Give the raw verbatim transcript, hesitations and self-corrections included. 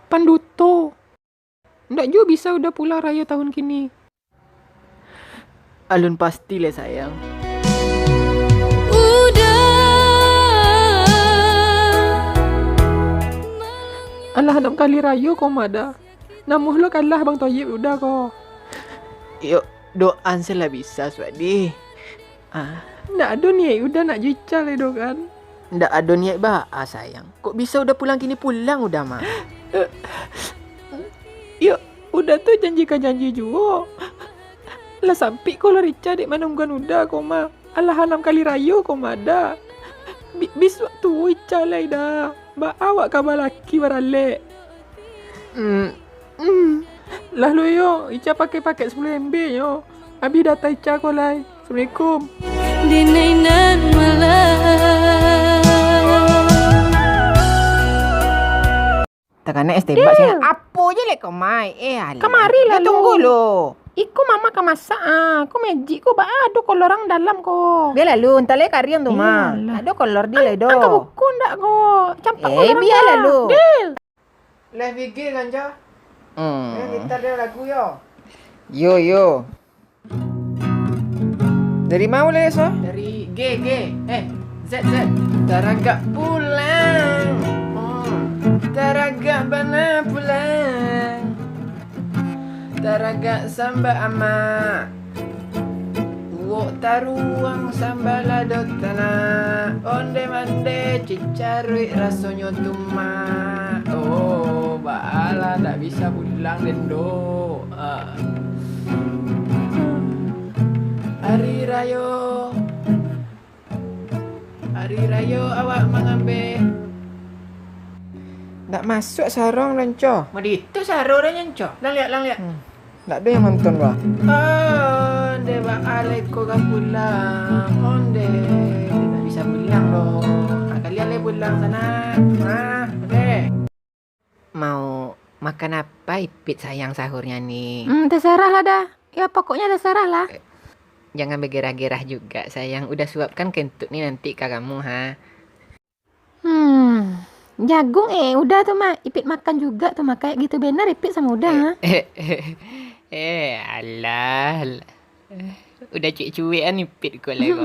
Panduto. Ndak juo bisa Uda pulang rayo tahun kini. Alun pasti lai, sayang. Alah anam kali rayo ko mah Da. Namuah lo kalah Bang Toyib Uda ko. Yo, doan se lah bisa, Suadi. Ah. Ndak ado niaik Uda nak jo Ica lai doh kan? Ndak ado niaik baa, sayang. Kok bisa Uda pulang kini pulang Uda mah? Eh, yo, Uda tu janji ka janji juo. Lah sampik ko lah Ica dek manungguan Uda ko mah. Alah anam kali rayo ko mah Da. Bi-, bisuak tuo Ica lai Da. Baa awak ka balaki baralek? Hmm, hmm. Lah lo yo, Ica pakai paket sapuluah M B nyo. Abih data Ica ko lai. Assalamualaikum. Di nainan malam. Takana es tembak Dil. Siang. Apo je lek ko mai? Eh, alah. Kamari lah lu. Tunggu lu. Iko mama ka masak ah. Ko magic ko baa ado kolor ang dalam ko. Biar lalu, entah lek kariang tu mah. Iyalah. Ado kolor dia lah do. Angka buku ndak ko. Campak eh, kolor biar ang lalu. Dil. Live I G kan, Jo? Hmm. Eh, gitar dia lagu, yo. Yo, yo. Dari ma lai, So? Dari G, G. Eh, Z, Z. Taragak pulang. Hmm. Taragak bana pulang. Taragak samba amak. Uwok taruang samba lado tanak. Onde mande cicaruik rasonyo tumak. Oh, baalah ndak bisa pulang den do. Ah. Ari rayo. Ari rayo awak mangambek. Ndak masuak sarong, Nco. Maditu sarong, Nco. Lang liak, lang liak. Hmm. Ndak ado yang nonton, bah. Onde baalai ko ka pulang. Onde. Ndak bisa pulang doh. Ah, kalian lai pulang sana. Nah, onde. Mau makan apa Ipit sayang sahurnya ni? Hmm, terserah lah dah. Ya, pokoknya terserah lah. Eh, jangan bergerah-gerah juga, sayang. Udah suapkan kentut ni nanti ka kamu, ha. Hmm, jagung eh, udah tu, Mak. Ipit makan juga tu, Mak. Kayak gitu benar Ipit sama udah, ha? Eh, eh, eh, alah, alah. Udah cuek-cuek an Ipit ko lai ko.